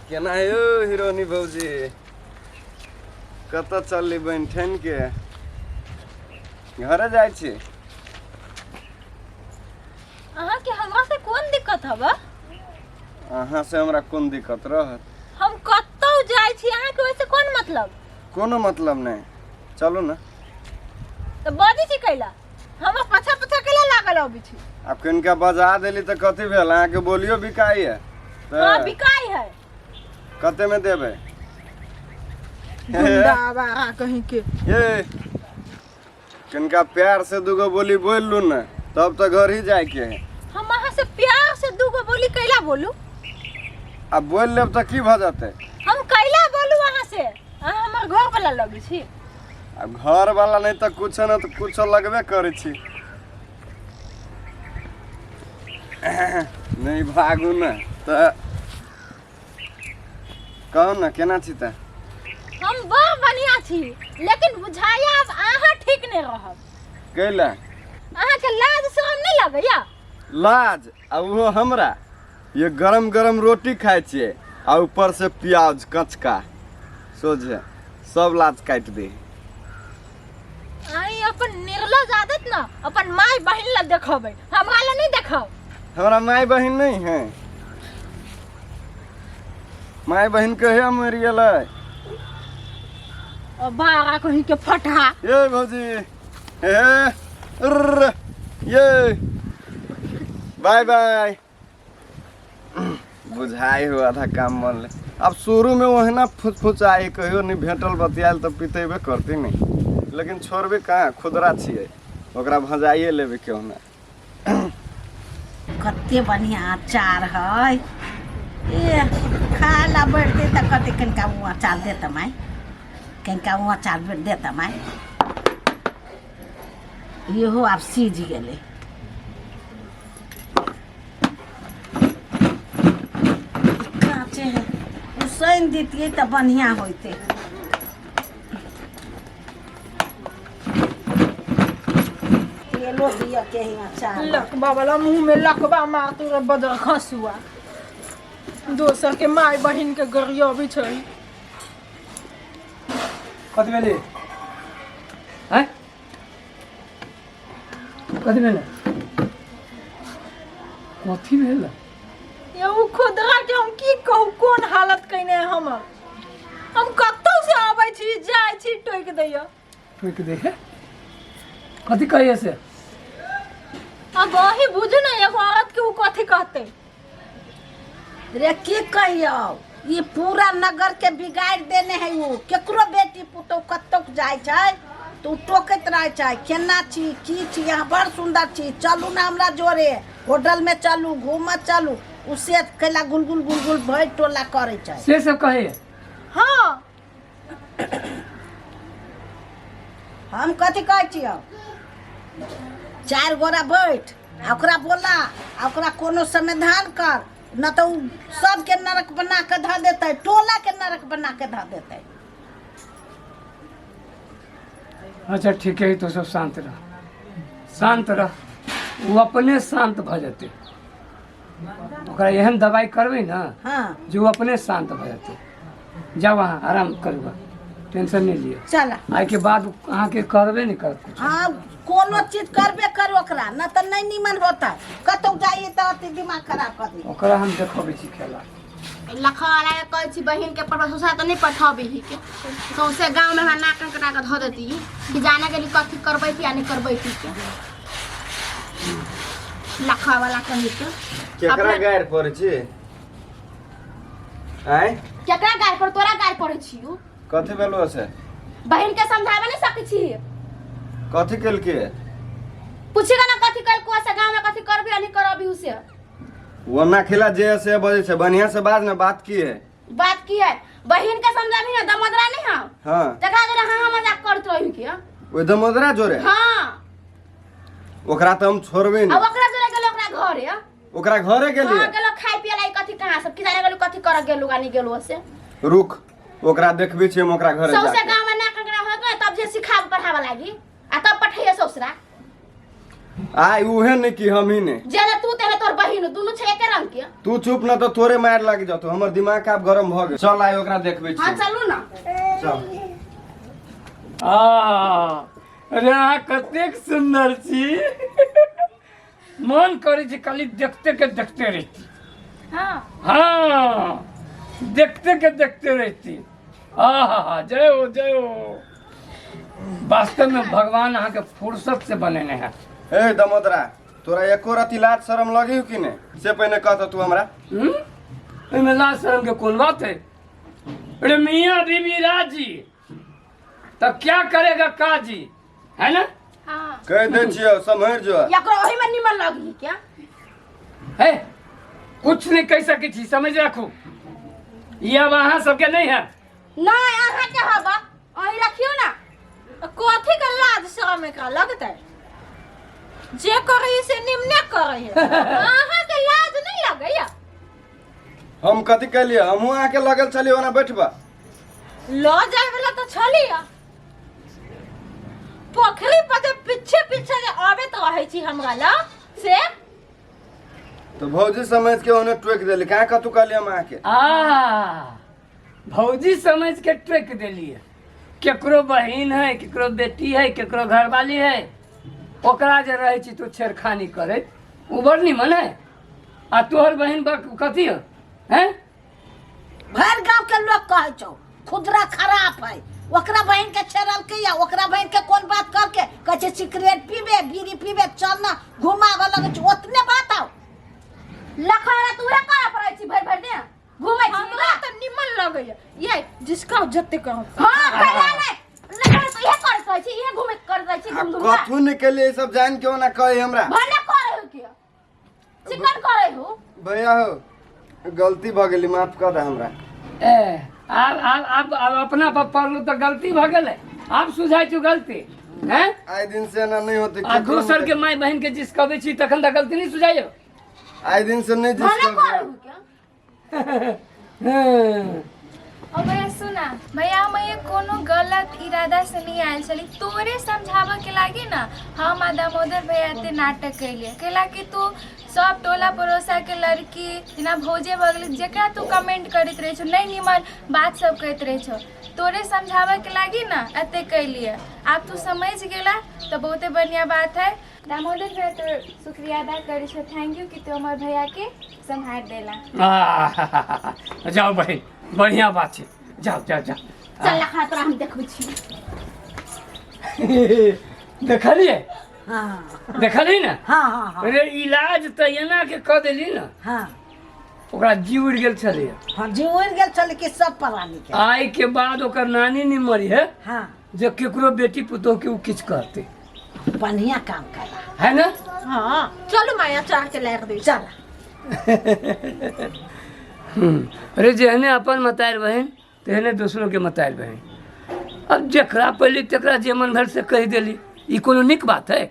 केना यौ हिरोनी भौजी, कतऽ चलली बनि ठनि के? घरे जाइ छी? अहाँके हमरा से कोन दिक्कत हबा? अहाँ से हमरा कोन दिक्कत रहत? हम कतौ जाइ छी, अहाँके ओहिसे कोन मतलब? कोनो मतलब नहि, चलू ने। तऽ बजै छी कैला? हमरा पाछा पाछा कैला लागल अबै छी? आब कनिका बजा देली तऽ कथी भेल? अहाँके बोलियो बिकाइ है तऽ? हाँ, बिकाइ है। कते में देबै? गुंडा आवारा कहीं के। ये कनिका प्यार से दूगो बोली बोल लू ने, तब तऽ घर ही जाइके है। हम अहाँ से प्यार से दूगो बोली कैला बोलू? आ बोल लेब तऽ की भऽ जेतै? हम कैला बोलू अहाँ से? अहाँ हमर घर वाला लगै छी। आब घर वाला नहि तऽ कुछो ने तऽ कुछो लगबे करै छी। नहि भागू ने तऽ कहू ने, केना छी तऽ? हम बड़ बढ़िया छी, लेकिन बुझाया आब अहाँ ठीक नहि रहब। कैला? अहाँके लाज शरम नहि लगैया? लाज आ ओहो हमरा? ये गरम गरम रोटी खाइ छियै आ ऊपर से प्याज कचका सोझे, सब लाज काटि दे। आई अपन निर्लज आदत ना अपन माय बहिन ला देखबै, हमरा ला नहीं देखाओ। हमरा माय बहिन नहीं है? माय बहिन कहिया मरि गेलै? और बारा कहीं के फटहा। ये भौजी, हे अर्र, ये बाय बाय। बुझाइ हो आधा काम मन ले। अब शुरू में ओहिना फुचफुचाइ, कहियो नहि भेटल बतियाल तऽ पितेबे करती नहि, लेकिन छोड़बे कहाँ, खुदरा छियै, ओकरा भजाइए लेबै केहुना। कते बढ़िआँ अचार है। ए खा ला बैठते तऽ कते कनिका ओ अचार दे तऽ माय, कनिका ओ अचार दे तऽ माय। इहो आब सीझ गेलै। काँचे है, उसैन दितियै तऽ बढ़िआँ होइतै। तेलो दिअ के ही अचार। लकबा वाला मुंह में लकबा मार तोरा बदर खसुआ, दोसर के माय बहिन के गरियाबै छै। कथी भेलै? आँय, कथी भेलै? कथी भेलै? ये उ खुदरा के हम की कहू कोन हालत कयने है हमर। हम कतौ से आबै छी जाइ छी टोकि दैया। टोकि दै है? कथी कहैया से? अब वही बुझू ने, एगो औरत के उ कथी कहतै। रे की कहियौ, ई पूरा नगर के बिगाड़ि देने है उ। केकरो बेटी पुतोह कतौ जाइ छै तऽ उ टोकैत रहै छै, केना छी, की छी, अहाँ बड़ सुन्दर छी, चलू ने हमरा जोरे होटलमे चलू, घूमऽ चलू। उ से कैला गुलगुल गुलगुल भरि टोला करै छै। से सब कहैया? हाँ। हम कथी कहै छियौ, चारि गोरा बैठ आ ओकरा बोला आ ओकरा कोनो समाधान कर, न तऽ उ सबके नरक बना के धऽ देतै, टोला के नरक बना के धऽ देतै। अच्छा ठीक है, तो सब शांत रह, शांत रह, ओ अपने शांत भऽ जेतै। ओकरा एहन दवाइ करबै ने हाँ जे ओ अपने शांत भऽ जेतै। जाउ अहाँ आराम करू, टेंशन नहि लिअ। चल। आइके बाद अहाँके करबे नहि करत कुछ। हाँ, कोनो चीज करबे करू ओकरा, न तऽ नहि नीमन होतै। कतौ जाइए तऽ अति दिमाग खराब कऽ दी। ओकरा हम देखबै छी खेला। लखवाला के कहै छी बहिन के पर ससुरा तऽ नहि पठबही के, सौंसे गाँव में हमरा नाक कटा के धऽ देती कि जाने गेली कथी करबै थी आ नहि करबै थी के। लखवाला कही के केकरा गारि पड़ै छी? आँय, केकरा गारि पर? तोरा गारि पड़ै छियौ। कथी भेलो से? बहिन के समझाबे नहीं सकै छी। कथी केलकै? पूछेगा ना कथी कल से गाँव में कथी करबी आ नहीं करबी उसे। ओना खिला जे से बजै छै, बढ़िया से बाज ने, बात की है? बात की है, बहिन के समझाबी ना, दमोदरा नहीं हाँ? हाँ। जकरा जरा हाँ हाँ मजाक करत रही के। ओहि दमोदरा जोरे? हाँ। ओकरा तऽ हम छोड़बे आ नहि। ओकरा जोरे गेलो ओकरा घरे। ओकरा घरे गेलियै? हाँ, गेलो खाय पिए ला कथी कहाँ सब की जाने गेलो कथी कर गेलो आ नहीं गेलो से। रुक, ओकरा देखबे छी हम ओकरा घरे सौसे जाके। गाँव में नाक ककरा हो गए तब जे सिखाब पढ़ावे लागी आ तब पठैया ससुरा। आइ उहे नहि कि हमही ने। जेना तू तेने तोहर बहिन दुनू छै एके रंग के। तू चुप न तऽ तोरे मार लागि जतौ, हमर दिमाग आब गरम भऽ गेल। चल आइ ओकरा देखबै हाँ छी। चलू ना। चल। आ अरे अहाँ कतेक सुन्दर छी, मन करै छै खाली देखते के देखते रहिती। हाँ हाँ देखते के देखते रहिती। आहा जय हो जय हो। वास्तव में भगवान अहाँ के फुर्सत से बनेने हैं। ए दमोदरा, तोरा एको रति लाज शरम लगी कि नहीं से पहिने कह तू हमरा। एहिमे लाज शरम के कोन बात है? अरे मियाँ बीबी राजी तब क्या करेगा काजी, है ना? हाँ कह दे छियो सम्हर जो। एकरो ओही में निमन लगी क्या? है कुछ नहीं कह सके छी, समझ रखू। ये अब अहाँ सबके नहीं है। नहीं अहाँ के हवा ओही रखियो ना। कथी के लाज शरम एकरा लगतै? जे करै से निमने करै है। अहाँ के लाज नहीं लगैया? हम कथी कहलिए? हमहूँ अहाँके लगल छलियै ओना बैठबा। लऽ जाय वाला तऽ छलियै, पोखरी पर जे पीछे पीछे जे आबैत रहै छी हमरा लग से। तो भौजी समझ के ओने टोकि देली, कहाँ कतू कहलियै हम अहाँके? आ भौजी समझ के टोकि देलियै। केकरो बहिन है, केकरो बेटी है, केकरो घरवाली है, ओकरा जे रहै छी तू छेड़खानी करैत, ओ बड़ निमन है। आ तोहर बहिन कथी हो हैं? भरि गाँव के लोग कहै छौ खुदरा खराब है, ओकरा बहिन के छेड़लकै या ओकरा बहिन के कोन बात करके कहै छै सिगरेट पीबे बीड़ी पीबे चल ना घुमाबऽ लगै छै, ओतने बात आउ। लखड़ा तू उहे करे पड़ै छी भरि भरि दिन घुमै छी। हमरा तऽ निमन लगैया ये जिसका जते कहब। हाँ कैला नहीं लखड़ा तो इहे करैत रहै छी, इहे घुमैत करैत रहै छी आ घुम घुम के। कथू नहीं कहलियै, ई सब जान के ओना कहे हमरा। भने करे हो के चिकन करे हो। भैया हो गलती भऽ गेली, माफ कऽ दे हमरा। ए आब आब आब आब अपना पर पड़लू तऽ गलती भऽ गेलै, आब सुझाइ छौ गलती हैं? आइ दिन से एना नहीं होते। आ दोसर के माय बहिन के जिसकबै छी तखन तऽ गलती नहीं सुझाइयो। आइ दिन से नहीं भने जिसकबै। करे हो के। हँ। और भैया सुना भैया, हम ये कोनो गलत इरादा से नहीं आयल छली, तोरे समझाबऽ के लागी ना हम आ दामोदर भैया एते नाटक कैलिए। कैला कि तू सब टोला पड़ोसा के लड़की जेना भौजे भऽ गेलै जकरा तू कमेंट करैत रहै छौ, नहीं निमन बात सब कहैत रहै छौ, तोरे समझाबऽ के लागी ना एते कैलिए। आब तू समझ गेला तऽ बहुते बढ़िया बात है। दामोदर भैया तो शुक्रिया अदा करै छौ, thank you कि तू हमर भैया के सम्हारि देला। आहाहाहा, जाओ बहिन, बढ़िया बात छै, जाओ जाओ जाओ। चल लखड़ा तोरा हम देखबै छी। देखलिए? हाँ। देखली ना? हाँ हाँ हाँ। अरे इलाज तऽ एना के कऽ देली ना। हाँ। ओकरा जी उड़ि गेल छलैया। हाँ जी उड़ि गेल छलै कि सब प्राणी के। आइ के बाद ओकर नानी नहीं मरी है। हाँ। जे केकरो बेटी पुतोह के उ किछु कहते। बढ़िया काम करा है ना? हाँ चलू माया चाह के लाग दे। चल। अरे जेहने अपन मतारि बहिन तेहने दोसरो के मतारि बहिन। अब जकरा पहले तकरा जे मन भेल से कहि देली, ई कोनो नीक बात है?